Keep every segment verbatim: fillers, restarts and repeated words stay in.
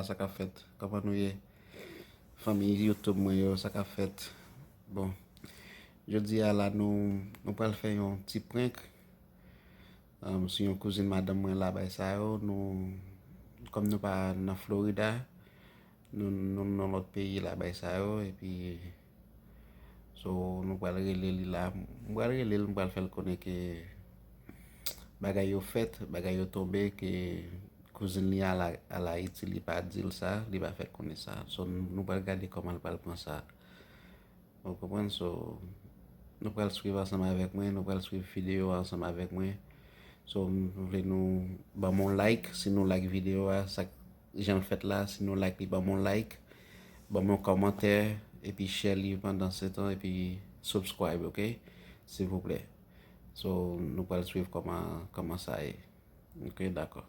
Sa k ap fèt? Kòman nou ye? Fanmi YouTube mwen yo, sa k ap fèt? Bon, jodi a la, nou, nou pral fè yon ti prank, um, sou yon kouzin madanm mwen la, bay sa yo. Nou, kòm nou pa nan Florida, nou, nou nan lòt peyi la, bay sa yo, epi So, nou pral rele li la. M pral rele l, m pral fè l konnen ke bagay yo fèt, bagay yo tonbe, ke kouzin li al, al Ayiti, li pa di l sa, li pa fè l konnen sa. So, nou, nou pral gade kòman l pral pran sa. Ou konprann? So, nou pral swiv ansanm avèk mwen, nou pral swiv videyo a ansanm avèk mwen. So, m vle nou ban m yon like, si nou like videyo a, sa jan l fèt la, si nou like li, ban m yon like, ban m yon kòmantè, epi share li pandan se tan, epi subscribe, ok? Silvouplè. So, nou pral swiv kòman, kòman sa ye. Ok, dakò.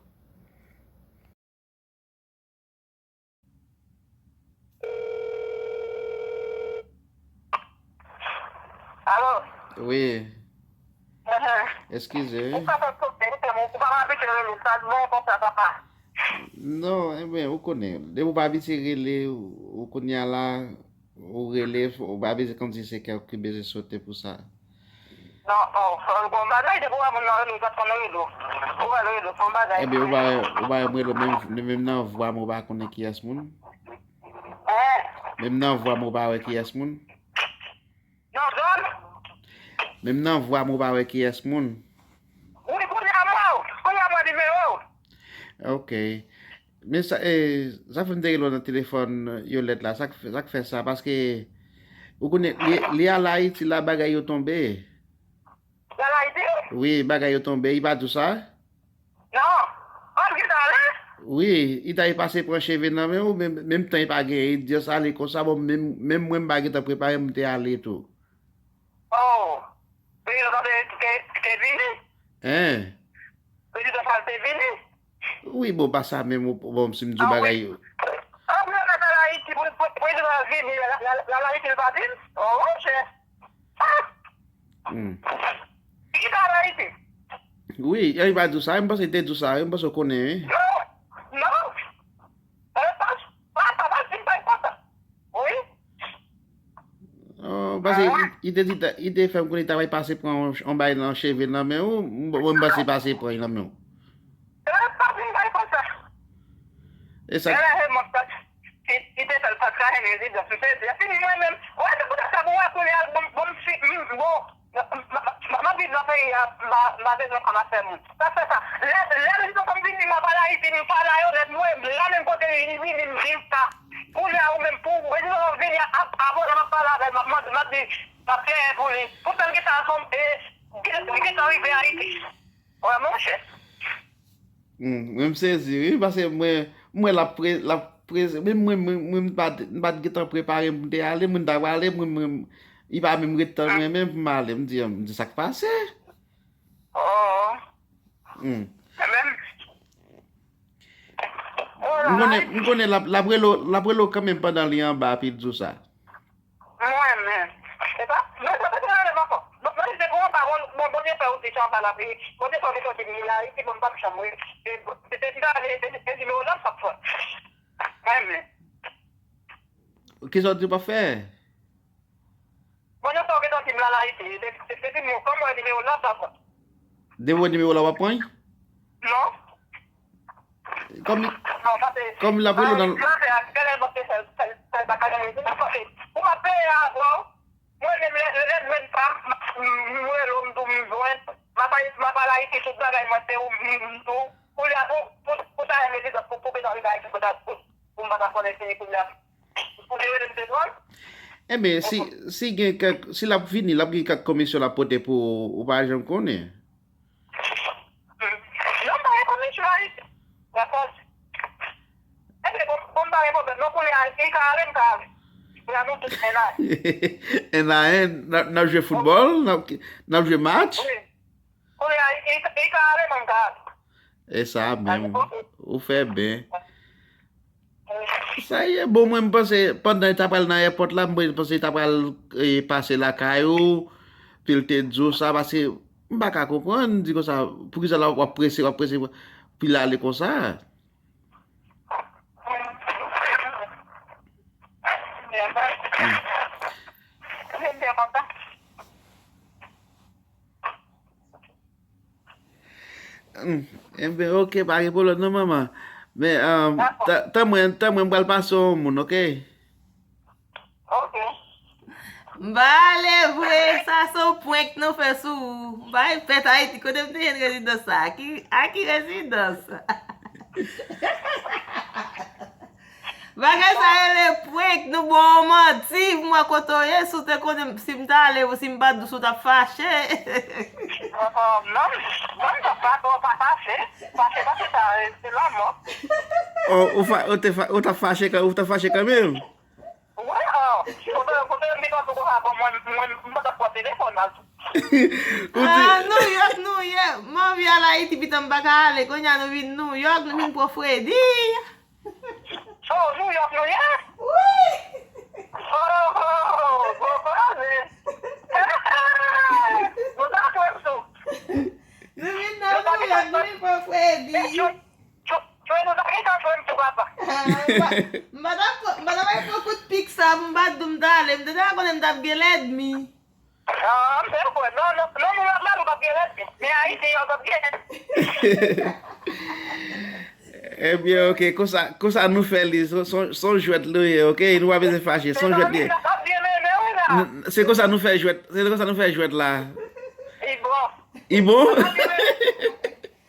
Alo? Wi. Ahan. Eskize, wi. Ou pa fè kote, ou fè, ou pa abitye rele, sa bon konsa, papa. Non, ebyen, ou konnen, depi ou pa abitye rele, ou, ou kounye a la, ou rele, ou pa bezwen kòmsi se kè w ki bezwen sote pou sa. Non, oh, bon bagay, depi w wè moun nan rele, ou pa t konn rele w. Ou wè l rele w, bon bagay. Ebyen, ou pa, ou pa wè m rele w, menm, menm nan vwa m, ou pa konnen kiyès moun? Hein? Menm nan vwa m, ou pa wè kiyès moun? Non, zòn? Menm nan vwa m, ou pa wè kiyès moun? Wi, kounye a m wè w, kounye a m wè nimewo w. Ok. Men sa, e, sa fè m te rele w nan telefòn, Yolette la, sa k fè, sa k fè sa, paske ou konnen, li, li al Ayiti la, bagay yo tonbe. Li al Ayiti? Wi, bagay yo tonbe, li pa di w sa? Non. Oh, li gentan ale? Wi, li ta pase pran cheve nan men w, men, menm tan li pa genyen, li di w sa, li konsa, bon, menm, menm mwen m pa gentan prepare m, m te ale tou. Oh. Prezidan te, te, te vini? Hein? Prezidan Charles te vini? Wi, bon, pa sa menm, bon, si m di w bagay yo. Ah, wi. Ah, prezidan al Ayiti, pre-, pre-, prezidan vini, la, la, la, la, Ayiti, l pa di l? Oh, monchè. Ah! Hmm. Li pa al Ayiti? Wi, li pa di w sa, m panse li te di w sa, wi, m panse w konnen, wi. Non, non. Eh, pa, pa, pa, pa, pa, pa, pa, pa. Wi. Oh, paske li, li te di, li te fè m konnen li ta pral pase pran yon, yon bagay nan cheve nan men w, m, m panse li pase pran nan men w. Eh, pa vin bay konsa. E sa. Lè la, se mwen ki, ki te fè l pa ka renmen Zidane. Se, se, se fini mwen menm. Wè, se poutèt sa pou wè kounye a, bon, bon, si, m, bon, m, m, m, m ap viv nan peyi a, m pa, m pa bezwen fanm ak fè moun. Sa fè sa. Lè, lè Zidane konn vini, m ap al Ayiti, m pa la yo nèt, mwen, la menm kote li vini, m viv sa. Kounye a, ou menm, pou Zidane vini, ap, ap, m ap pale avè l, m ap mande, m ap di, m ap plede pou li. Poutan l gentan ansanm, e, gentan rive Ayiti. Wè, monchè. Hmm, mwen m sezi, wi, paske mwen, mwen l ap pre-, l ap prese, men mwen, mwen, mwen, m pa t, m pa t gentan prepare m pou m te ale, mwen ta prale, mwen, mwen, li pa menm ret tann mwen menm pou m ale, m di, m di sa k pase. Oh. Hmm. Mwen menm. Oh, la, m konnen, m konnen l ap, l ap rele w, l ap rele w kanmenm pandan li anba, epi l di w sa. Mwen menm. E pa, mwen, mwen, mwen, mwen, mwen, mwen, mwen, bon, bon, Bondye fè ou te chan pa lapli. Bondye fè ou te soti vini la, epi bon, m p ap chanm, wi. E, bon, se, se, se, se, se nimewo nan m p ap fè. Mwen menm. Kisa w di w p ap fè? Bondye fè ou te soti vini la, la, epi, se, se, se, se nimewo, kòm mwen nimewo nan m p ap fè. Depi w wè nimewo la w ap pran? Non. Kòm, kòm l ap rele w nan. Ou m ap peye avè w. Mwen menm lè, lè m jwenn pa m, m, m rele w, m di w m jwenn. M ap al, m ap al Ayiti, tout bagay mwen se ou, m, m, m di w. Kounye a pou, pou, pou sa yon rezidans pou, pou bezwen rive Ayiti, pou ta, pou, pou m pa ta konnen fini kounye a. Ou te rele m te jwenn? Enben, si, si gen kèk, si l ap vini, l ap gen kèk komisyon l ap pote pou ou, ou pa janm konnen. Non, m pa gen komisyon Ayiti. Dakò. Enben, bon, bon, m pa gen pwoblèm. Non, kounye a, li ka ale, m ka ale. Kounye a, nou tout N A N. N A N, n ap, n ap jwe foutbòl, n ap, n ap jwe match. Wi. Kounye a, li, li ka ale, mwen, m ka ale. E sa menm. Ou fè byen. Sa ye, bon, mwen, m panse, pandan li ta pral nan ayewopò la, mwen, m panse li ta pral, e, pase lakay ou, pou l te di w sa, paske m pa ka konprann, di konsa, poukisa w ap prese, w ap prese, pou l ale konsa? Enben, ok, pa gen pwoblèm non, manman. Men, um, tan mwen, tan mwen, m pral pase yon moun, ok? Ok. M pa ale vre, sa se yon prank nou fè sou ou. M pa fèt Ayiti, kote m te jwenn rezidans sa? A ki, a ki rezidans? Bagay sa rele prank, nou ba w manti, m wè kote w ye, si w te konnen si m t ale, si m pa t di w, si w t ap fache. Non, non, non, m pa t ap fache. Fache pa se sa, se lanmò. Ou, ou, fa, ou, te fa, ou t ap fache, ou t ap fache kanmenm? Wi, an. Kote, kote m te konn konsa, bon, mwen, mwen, m pa t ap pran telefòn al tou. Ou di, Ah, New York, nou ye. M anvi al Ayiti, pitan m pa ka ale. Kounye a nou vin New York, nou vin pran fredi. So, New York nou ye? Wi! Oh, gwo koze. Nou ta jwenn sou. Nou vin nan New York, nou vin pran fredi. Chwe nou ta gentan jwenn sou papa. Ah, m pa- m pa t ap pran- m pa t ap pran kout pik sa pou m pa t di w m t ale. M te deja konnen m t ap gen lènmi. Ah, m fè kwè. Non, non, non, New York la, nou p ap gen lènmi. Men Ayiti, yo p ap gen. Ebyen, ok, konsa, konsa nou fè li, son, son, son jwèt li ye, ok? Nou pa bezwen fache, son jwèt li ye. N ap byen mennen, wi, la. N- Se konsa nou fè jwèt, se konsa nou fè jwèt la. Li bon. I bon? N ap byen mennen.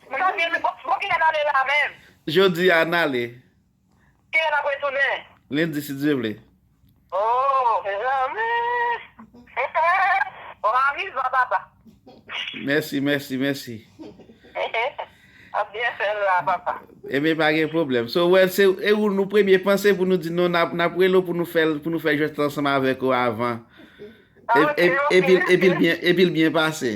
N ap byen mennen. Bon, bon, kilè n ale la menm? Jodi a n ale. Kilè n ap retounen? Lendi, si Dye vle. Oh, mezanmi. Bon, amizman, papa. Mèsi, mèsi, mèsi. Ap byen fè l la, papa. Ebyen, pa gen pwoblèm. So, wè, se e ou nou premye panse pou nou di non, n ap, n ap rele w pou nou fè, pou nou fè jwèt ansanm avèk ou avan. E- e- Epi l- epi l byen, epi l byen pase.